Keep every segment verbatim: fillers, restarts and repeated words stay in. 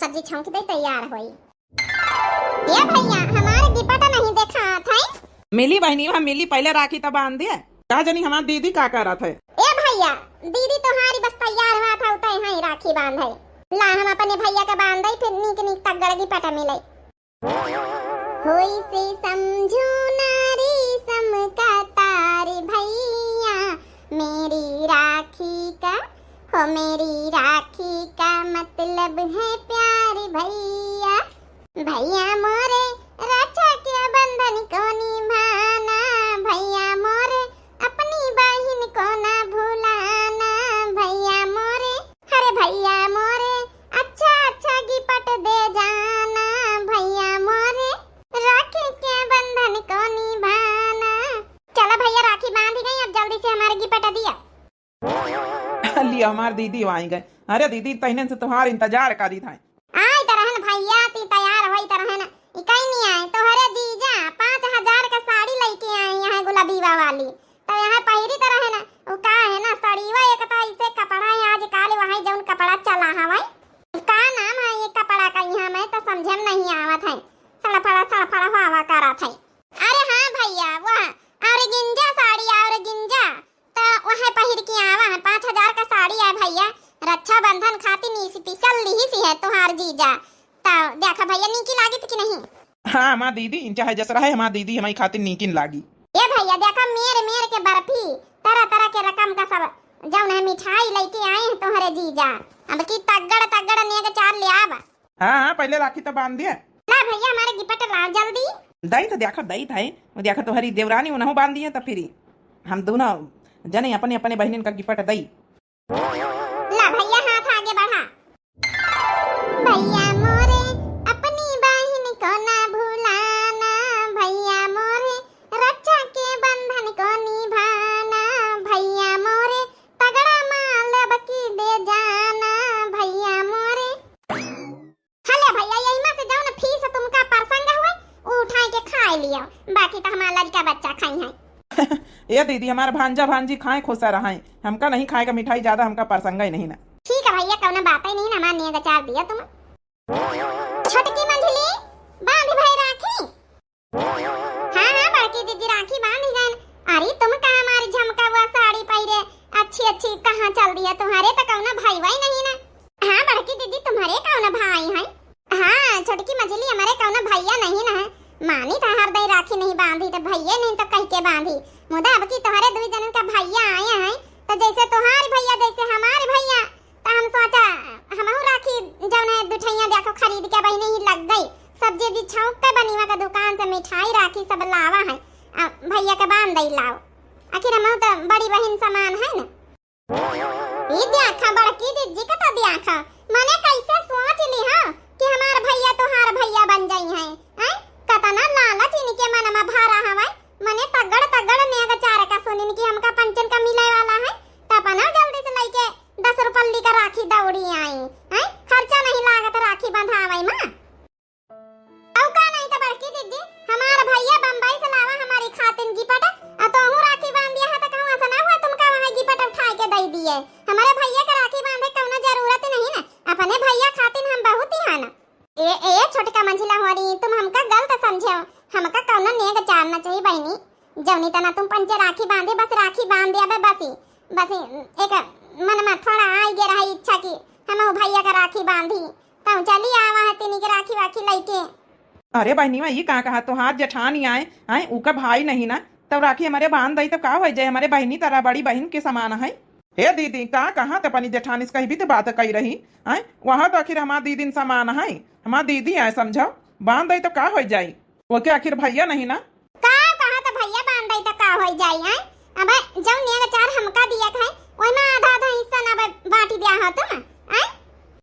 जी छौंक दे तैयार होई। ए भैया, हमार गिपट नहीं देखात है। मिली बहिनी, वहाँ मिली, पहिले राखी त बांध दे। का जनी हमार दीदी का करत है। ए भैया, दीदी तोहारी बस तैयार हुआ था, उतै है राखी बांधे। ला हम अपने भैया के बांध दे, फिर नीक नीक तगड़ गिपट मिले। होई से समझो ना रेशम का तार भैया, मेरी राखी का, हो मेरी राखी का मतलब है प्यार भैया। भैया मोरे, रक्षा के बंधन को निभाना, भैया मोरे, अपनी बहिन को ना भुलाना, भैया मोरे। अरे भैया मोरे, अच्छा अच्छा गिपट दे जाना, भैया मोरे, राखी के बंधन को निभाना। चला भैया, राखी बांध गई, अब जल्दी से हमारे गिपट दिया। लिया, हमार दीदी आई गए। अरे दीदी, तहिने से तुम्हार इंतजार करी था। आई त रहन भैया, ती तैयार होई त रहन। ई कहीं नहीं आए, तोहरे जीजा पाँच हजार का साड़ी लेके आए यहाँ गुलाबीवा वाली। तो यहाँ पहिरी त रहे ना, वो का है ना, सड़ीवा एक तो ऐसे कपड़ा है आजकल, वही जौन कपड़ा चला हवै। का नाम है ये कपड़ा का, यहाँ मैं तो समझे में नहीं आवत है। सड़फड़ा सड़फड़ा हवा करत है। अरे हाँ भैया, वह ऑर्गेंजा साड़ी, ऑर्गेंजा। त वह पहिर के आवा है, पाँच हजार का साड़ी है भैया, रक्षाबंधन खातिर special लिही सी है तोहार जीजा। त देखा भैया, नीकी लागित कि नहीं? हाँ, हमार दीदी, इन चाहे जस रहे, हमार दीदी हमारी खातिर नीकिन लागी। ए भैया, देखा मेर मेर के बर्फी, तरह तरह के रकम का सब जौन है मिठाई लेके आए हैं तोहरे जीजा। अब की तगड़ तगड़ नेग चार ले आवा। हाँ, हाँ, पहिले राखी त बांध दिया। ला भैया, हमारे गिपट लाओ जल्दी। दई त देखा, दई त है। वो देखा, तोहरी देवरानी उनहु बांध दिए, त फिर हम दोनों जने अपने अपने बहनिन का गिपट दई। ला भैया, हाथ आगे बढ़ा। भैया मोरे, अपनी बहिन को ना भुलाना, भैया मोरे, रक्षा के बंधन को निभाना, भैया मोरे, तगड़ा माल अब की दे जाना, भैया मोरे। हले भैया, यही में से जौन फीस तुमका परसंग हुए, उ उठाए के खाए लियो, बाकी तो हमार लड़का बच्चा खाई हैं। ए दीदी, हमार भांजा भांजी खाए खुश रहाए, हमका नहीं खाए का मिठाई ज्यादा, हमका परसंग ही नहीं ना। ठीक है भैया, कौनो बात ही नहीं ना, हमार नेग चार दिया तुम। छोटकी मंझली, बांध भाई राखी। हाँ, हाँ, बड़की दीदी राखी बांध गए। अरे, तुम का हमारी झमकावा साड़ी पहिरे, अच्छी, अच्छी कहाँ चल दिया? तुम्हारे तो कौनो भाई वाई नहीं ना। हाँ, बड़की दीदी, तुम्हारे कौनो भाई हैं? हाँ, छोटकी मझली, हमारे कौनो भैया नहीं ना है। मानी था हर दई राखी नहीं बांधी तो भैया नहीं तो कह के बांधी। मुदा अब की तुम्हारे दुई जनन का भैया आए हैं, तो जैसे तुम्हारे भैया, जैसे हमारे भैया, त हम सोचा, हमहू राखी जौन है दुठैया देखो खरीद के बहिनी ही लग गई। सब्जी भी छौंक के बनीवा के दुकान से मिठाई राखी सब लावा है। आ, भैया के बांध दई लाओ। आखिर हमहू त बड़ी बहिन समान है न। ई देखा बड़की जिज्जी के त देखा, मने कैसे सोच ली हो कि हमार भैया तोहार भैया बन जाई हैं, हैं? कतना लालच इनके मन में भरा हवै। मने तगड़ तगड़ नेग चार का सुनिन कि हमका पंचन का मिले वाला है, त अपना जल्दी से लइके दस रुपल्ली का राखी दौड़ी आई, हैं? खर्चा नहीं लागत राखी बंधावै मा। अउ का नहीं त बड़की जिज्जी, हमार भैया बम्बई से लावा हमारी खातिन गिपट, आ तोहू राखी बांध दिया है त कहूँ ऐसा ना हुआ तुमका वहाँ गिपट उठाए के दे दिए। हमारे भैया के राखी बांधे कौनो जरूरत ही नहीं ना, अपने भैया खातिन हम बहुत ही है ना। ए, ए, छोटका मंझिला होरी, तुम हमका गलत समझो। हमका कौनो नेग चार न चाहिए बहिनी। जौनी तना तुम पंचे राखी बांधे, बस राखी बांध दिया बे, बसी, बसी एक मन में थोड़ा आई गे रही इच्छा कि हम भैया का राखी बांधी, तो चली आवा है तिनी के राखी वाखी लइके। अरे बहिनी, ये का कहा, तोहार जेठानी आए, आए, उका भाई नहीं ना, तब राखी हमारे बांध दई, तब का हो जाए, हमारे बहिनी तरह बड़ी बहिन के समान है। हे दीदी, का कहा त अपनी जेठानी से कहीं भी तो बात कही रही, आए, वहाँ तो आखिर हमार दीदी समान है, हमार दीदी आए, समझो, बांध दई तो का हो जाई, वो के आखिर भैया नहीं ना। का कहा त भैया बांध दई तो का हो जाई, आए? अब जौन नेग चार हमका दिया है, ओइमा आधा आधा हिस्सा ना बा-, बांट दिया हो तुम, आए?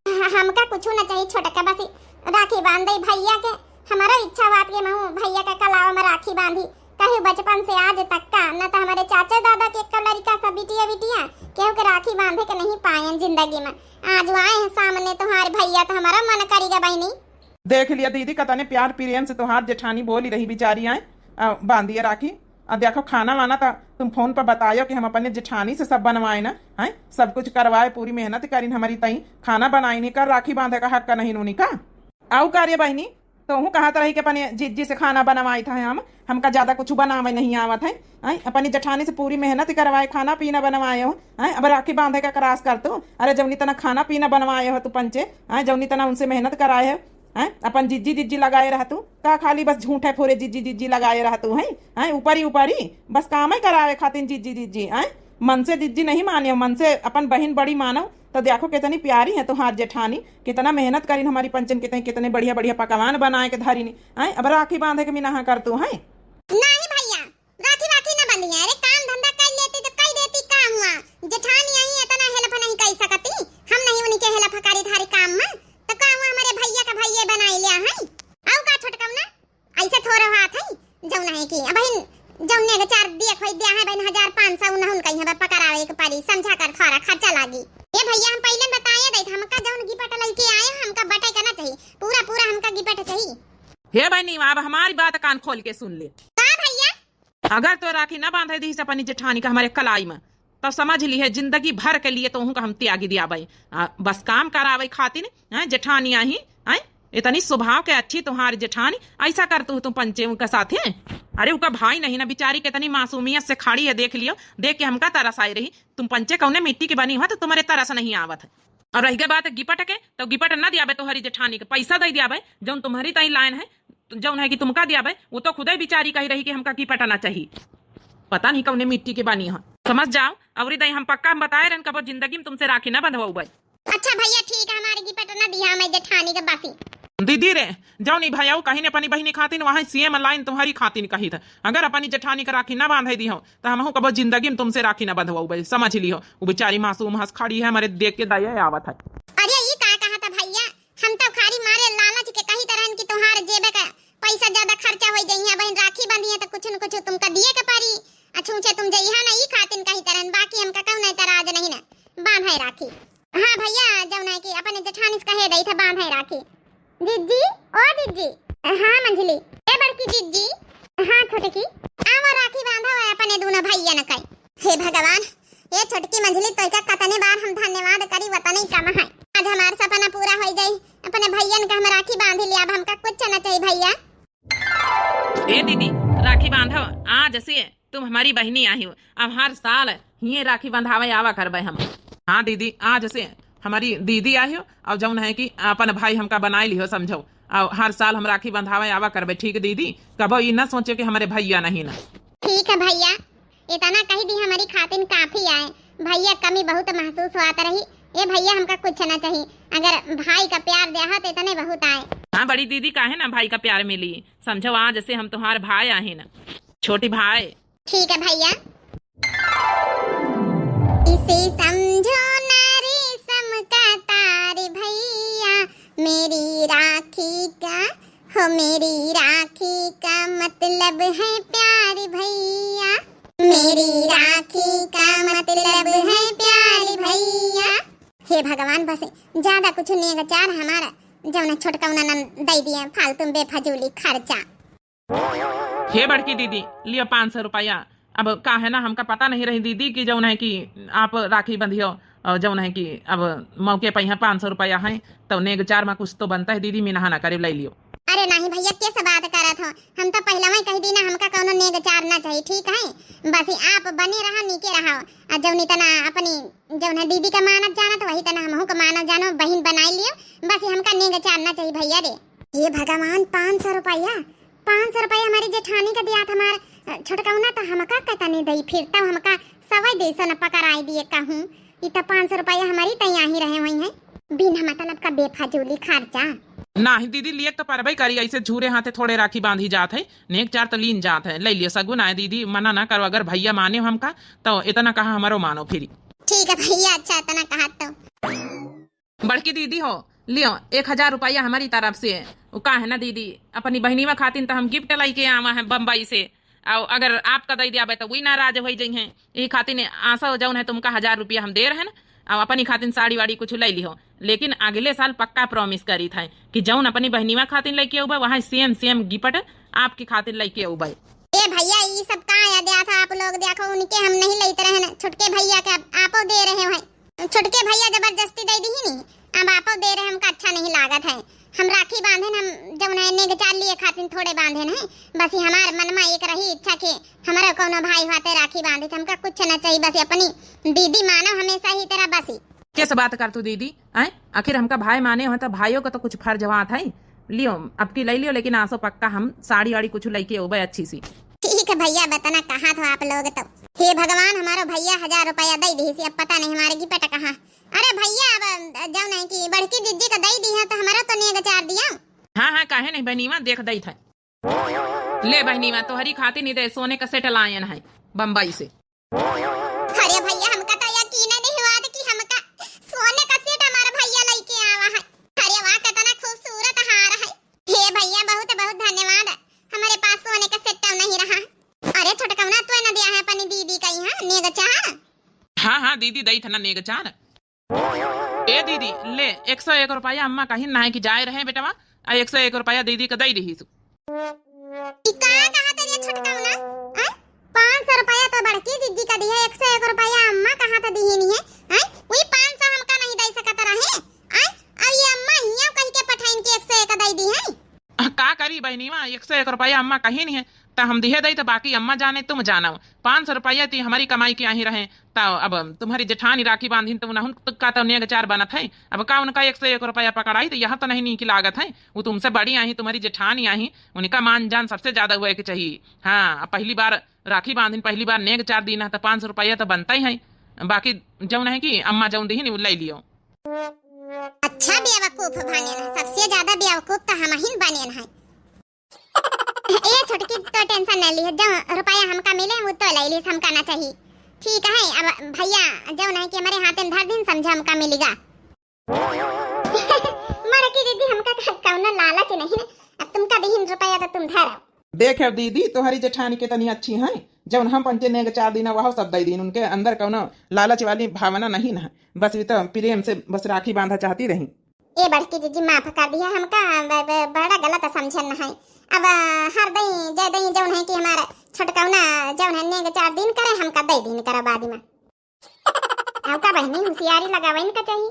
ह-, हमका कुछ ना चाहिए छोटका, बस राखी बांध दई भैया के। हमारा इच्छा बात के महू भैया के कलावा में राखी बांधी। कहीं बचपन से आज तक का, न तो हमारे चाचा दादा के एक लड़का सब बिटिया बिटिया, केहू के राखी बांधे के नहीं पायन जिंदगी में। आज वो आए हैं सामने तुम्हारे भैया, तो हमारा मन करेगा बहिनी। देख लिया दीदी, कतने प्यार प्रेम से तोहार जेठानी बोली रही बिचारी आए, आ, बांधिए राखी। अब देखो, खाना वाना त तुम फोन पर बतायो कि हम अपने जेठानी से सब बनवाए ना, हैं? सब कुछ करवाए, पूरी मेहनत करिन हमरी तई, खाना बनाई नहीं कर, राखी बांधे का हक का नहीं नूनी का? आऊ का रे बहिनी, तोहू कहत रही कि अपने जिज्जी से खाना बनवाइत है हम, हमका ज्यादा कुछ बनावे नहीं आवत है, हैं? अपनी जेठानी से पूरी मेहनत करवाए, खाना पीना बनवाए हो, हैं? अब राखी बांधे का क्रास कर तू। अरे, जौनी तना खाना पीना बनवाए हो तू पंचे, हैं? जौनी तना उनसे मेहनत कराए हो, हैं? अपन जिज्जी जिज्जी लगाए रह तू, का खाली बस झूठे फूरे जिज्जी जिज्जी लगाए रह तू, हैं? हैं? ऊपरी ऊपरी बस कामे करावे खातिर जिज्जी जिज्जी, हैं? मन से जिज्जी नहीं माने, मन से अपन बहिन बड़ी मानो। तो देखो कितनी प्यारी है तुहार जेठानी, कितना मेहनत करिन हमारी पंचन, कितने कितने बढ़िया बढ़िया पकवान बनाए के धरिन, हैं? अब राखी बांधे के मिनाहा कर तू, हैं? नहीं भैया, राखी वाखी न बंधी है। अरे, काम धंधा कर लेती तो कह देती का हुआ, जेठानी आई इतना हेल्प नहीं कर सकती, हम नहीं उनके हेल्प करी थारी काम में, तो का हुआ, हमारे भैया का भैया बनाई लिया है। आऊ का छोटकम ना, ऐसे थोड़ा हाथ है, जौन है कि अबहिन जौन नेग चार दिया खोई दिया है बहिन, हजार पाँच सौ उन्हन कहीं हमें पकड़ावे के पड़ी, समझा कर थोड़ा खर्चा लागी। ये भैया, हम पहले बताए दे, हमका जौन गिफ्ट लेके आए हैं, हमका बटे का ना चाहिए, पूरा पूरा हमका गिफ्ट चाहिए। हे बहिनी, अब हमारी बात कान खोल के सुन ले। का भैया? अगर तो राखी ना बांधे दी से अपनी जेठानी का हमारे कलाई में, तब समझ ली है जिंदगी भर के लिए तोहू का हम त्यागी दिया भाई। आ, बस काम करावे खातिर, हैं, जेठानी आई, हैं, इतनी स्वभाव के अच्छी तुम्हारी जेठानी, ऐसा कर तू, तू पंचे उनका साथ है। अरे, उनका भाई नहीं ना, बेचारी कितनी मासूमियत से खड़ी है, देख लियो, देख के हमका तरस आई रही। तुम पंचे कौने मिट्टी की बनी हो, तो तुम्हारे तरस नहीं आवत है। और रह गई बात गिपट के, तो गिपट ना दियाबे तोहरी जेठानी के, पैसा दे दियाबे, जौन तुम्हारी ताई लाइन है, जौन है कि तुमका दियाबे, वो तो खुदे बेचारी कही रही कि हमका गिपट ना चाहिए। पता नहीं कौने मिट्टी के बनी है, समझ जाओ। और दई हम पक्का हम बताए रहन, कबो जिंदगी में तुमसे राखी ना बंधवाऊबे। अच्छा भैया, ठीक है, हमारे गिपट ना दिया, मैं जेठानी के बासी। दीदी रे, जौन ई भैया कहीं अपनी बहिनी खातिन, वहाँ सेम लाइन तुम्हारी खातिन कही था। अगर अपनी जेठानी के राखी ना बांधे दी हो, तो हमहू कबो जिंदगी में तुमसे राखी ना बंधवाऊबे, समझ ली हो। वो बेचारी मासूम हंस खड़ी है, हमारे देख के दया आवत है। अरे, ई का कहा था भैया, हम तो खाली मारे लालच के कही तरहन कि तोहार जेबे का पैसा ज्यादा खर्चा हो जाइए, बहन राखी बांधी है तो कुछ न कुछ तुमका दिए के पड़ी। आ छूछे तुम जइहा ना, ई खातिन कही तरहन, बाकी हमका कहूँ नहीं तराज नहीं ना, बांध है राखी। हाँ भैया, जौन है कि अपने जेठानी से कहे दई था, बांध है राखी। जिज्जी, ओ जिज्जी। हाँ मंझली। ए बड़की जिज्जी। हाँ छोटकी। आवा राखी बांधा है अपने दोनों भैया न कई। हे भगवान, ए छोटकी मंझली, तोइका कतने बार हम धन्यवाद करी, वतने ही कम है। आज हमार सपना पूरा हो जाई, अपने भैयन का हम राखी बांध लिया, अब हमका कुछ न चाहिए भैया। ए दीदी, राखी बांधव, आज से तुम हमारी बहिनी आही हो, अब हर साल हिये राखी बंधावे आवा करबे हम। हाँ दीदी, आज से हमारी दीदी आही हो, और जौन है कि अपन भाई हमका बनाए लिहो, समझो, और हर साल हम राखी बंधावे आवा करबे, ठीक दीदी? कबो ई ना सोचे कि हमारे भैया नहीं ना। ठीक है भैया, इतना कह दी हमारी खातिन काफी आए। भैया कमी बहुत महसूस होत रही। ए भैया, हमका कुछ ना चाहिए, अगर भाई का प्यार दे हो तो इतने बहुत आए। हाँ बड़ी दीदी, काहे ना भाई का प्यार मिली, समझो आज से हम तुम्हार भाई आहे ना, छोटी भाई। ठीक है भैया। इसे समझो ना रेशम का तार भैया, मेरी राखी का, हो मेरी राखी का मतलब है प्यार भैया, मेरी राखी का मतलब है प्यार भैया। हे भगवान, बस ज्यादा कुछ नेग चार हमारा जौन छोटकौना नन दे दिए, फालतू में बेफजूली खर्चा। हे बड़की दीदी, लियो पाँच सौ रुपया। अब का है ना, हमका पता नहीं रही दीदी कि जौन है कि आप राखी बंधियो और जौन है कि अब मौके पर यहाँ पाँच सौ रुपया है, तो नेग चार में कुछ तो बनता है दीदी, मिनहा ना करे, ले लियो। अरे नहीं भैया, कैसे बात करत हो? हम तो पहले ही कह दी ना, हमका कौनो नेग चार ना चाहिए, ठीक है? बस आप बने रहा, नीके रहो, और जौन इतना अपनी जौन है दीदी का मानत जानत, वही तना हमहू का मानत जानो, बहिन बनाई लियो, बस हमका नेग चार ना चाहिए भैया रे। हे भगवान, पाँच सौ रुपया, पाँच सौ रुपया हमारी जेठानी का दिया था हमार, अ, छोटकौना, तो हमका कतने दई, फिर तो हमका सवै दे सौ न पकड़ाई दिए कहूँ। ई तो पाँच सौ रुपया हमारी तैयार ही रहे हुई है, बिना मतलब का बेफजूली खर्चा। नाही दीदी, लिए तो परबे करी, ऐसे झूरे हाथे थोड़े राखी बांधी जात है, नेग चार तो लीन जात है, ले लियो, सगुन आए दीदी, मना ना करो, अगर भैया माने हमका तो इतना कहा हमारो मानो फिरी। ठीक है भैया, अच्छा इतना कहा तो। बड़की दीदी हो, लियो एक हजार रुपया हमारी तरफ से। वो का है ना दीदी, अपनी बहनीवा खातिन तो हम गिफ्ट लेके आवा है बम्बई से, और अगर आपका दे दियाबे तो वही नाराज हो जइहें। यही खातिन आसा हो जौन है तुमका हजार रुपया हम दे रहे हैं ना, और अपनी खातिन साड़ी वाड़ी कुछ ले लिहो, लेकिन अगले साल पक्का प्रॉमिस करी था कि जौन अपनी बहनीवा खातिन लेके अउबे, वहाँ सेम सेम गिफ्ट आपकी खातिन लेके अउबे। ए भैया, ई सब का याद आत है आप लोग? देखो, उनके हम नहीं लेत रहे न, छोटके भैया के आप, आपो दे रहे हो। छोटके भैया जबरदस्ती दे दी ही नहीं, अब आपो दे रहे, हमका अच्छा नहीं लागत है। हम राखी बांधे न, हम जौन है नेग चार लिए खातिर थोड़े बांधे न है, बस ये हमारे मन में एक रही इच्छा के हमारा कौनो भाई होते राखी बांधे, हमका कुछ न चाहिए, बस ये अपनी दीदी मानो हमेशा ही तरह बस ही। कैसे बात कर तू दीदी, आय? आखिर हमका भाई माने हो तो भाइयों का तो कुछ फर्ज बात है। लियो, अब की ले लियो, लेकिन आसो पक्का हम साड़ी वाड़ी कुछ लेके ओबे अच्छी सी। ठीक है भैया, बतना कहा था आप लोग तो। हे भगवान, हमारो भैया हजार रुपया दे दी सी, अब पता नहीं हमारे की पट कहाँ। अरे भैया, अब जौन है कि बड़की जिज्जी का दे दी है तो हमारा तो नेग चार दिया। हाँ, हाँ, काहे नहीं बहनीवा, देख दई था। ले बहनीवा, तोहरी खातिर नहीं दे, सोने का सेट लायन है बम्बई से। अरे भैया, हमका तो यकीन नहीं हुआ था कि हमका सोने का सेट हमारा भैया लेके आवा है। अरे वाह, कितना खूबसूरत हार है। हे भैया, बहुत बहुत धन्यवाद, हमारे पास सोने का सेट नहीं रहा। अरे छोटकौना, तू न दिया है अपनी दीदी का यहाँ नेग चार? हाँ, हाँ दीदी, दई था ना नेग चार। ए दीदी, ले, एक सौ एक रुपया अम्मा कहिन ना है कि जाए रहे बेटवा, आ एक सौ एक रुपया दीदी का दई रही सु। ई का कहा तेरे छोटकौना? हैं? पाँच सौ रुपया तो बड़की जिज्जी का दिए, एक सौ एक रुपया अम्मा कहा तो दिए नहीं है? हैं? वही पाँच सौ हमका नहीं दे सकत रहे? हैं? अब ये अम्मा हियाँ कह के पठाइन के एक सौ एक दे दी है। आ, का करी बहनीवा, एक सौ एक रुपया अम्मा कही नहीं है, त हम दिहे दई, त बाकी अम्मा जाने तुम जानो। पाँच सौ रुपया ती हमारी कमाई के आही रहे, त अब तुम्हारी जेठानी राखी बांधिन, त उन्हन का तो नेग चार बनत है। अब का उनका एक सौ एक रुपया पकड़ाई, त यह तो नहीं नीक लागत है। वो तुमसे बड़ी आही, तुम्हारी जेठानी आही, उनका मान जान सबसे ज्यादा हुए के चाहिए। हाँ, अब पहली बार राखी बांधिन, पहली बार नेग चार दीना, त पाँच सौ रुपया तो बनता ही है। बाकी जौन है कि अम्मा जौन दीहिन, वो ले लियो। अच्छा बेवकूफ बनेन है, सबसे ज्यादा बेवकूफ तो हमहिन बनेन है। ए छोटकी, तो टेंशन न ली, जो रुपया हमका मिले वो तो ले ली, हमका ना चाहिए। ठीक है, अब भैया जौन है कि हमारे हाथे में धर दिन, समझे हमका मिलेगा। मड़की दीदी, हमका का कौनो लालच नहीं ना, अब तुमका दीहिन रुपया तो तुम धरो। देखे दीदी, तोहरी जेठानी कितनी अच्छी हैं, जौन हम पंचे नेग चार दीना वह सब दे दीन, उनके अंदर कौनो लालच वाली भावना नहीं ना, बस वे तो प्रेम से बस राखी बांधा चाहती रही। ए बड़की जीजी, माफ कर दिया हमका, ब-, ब-, बड़ा गलत समझन है। अब हर दई जय दई जौन है कि हमारा छोटकौना जौन है नेग चार दिन करे, हमका दे दिन करे बाद में। हमका बहनी होशियारी लगावे इनका चाहिए।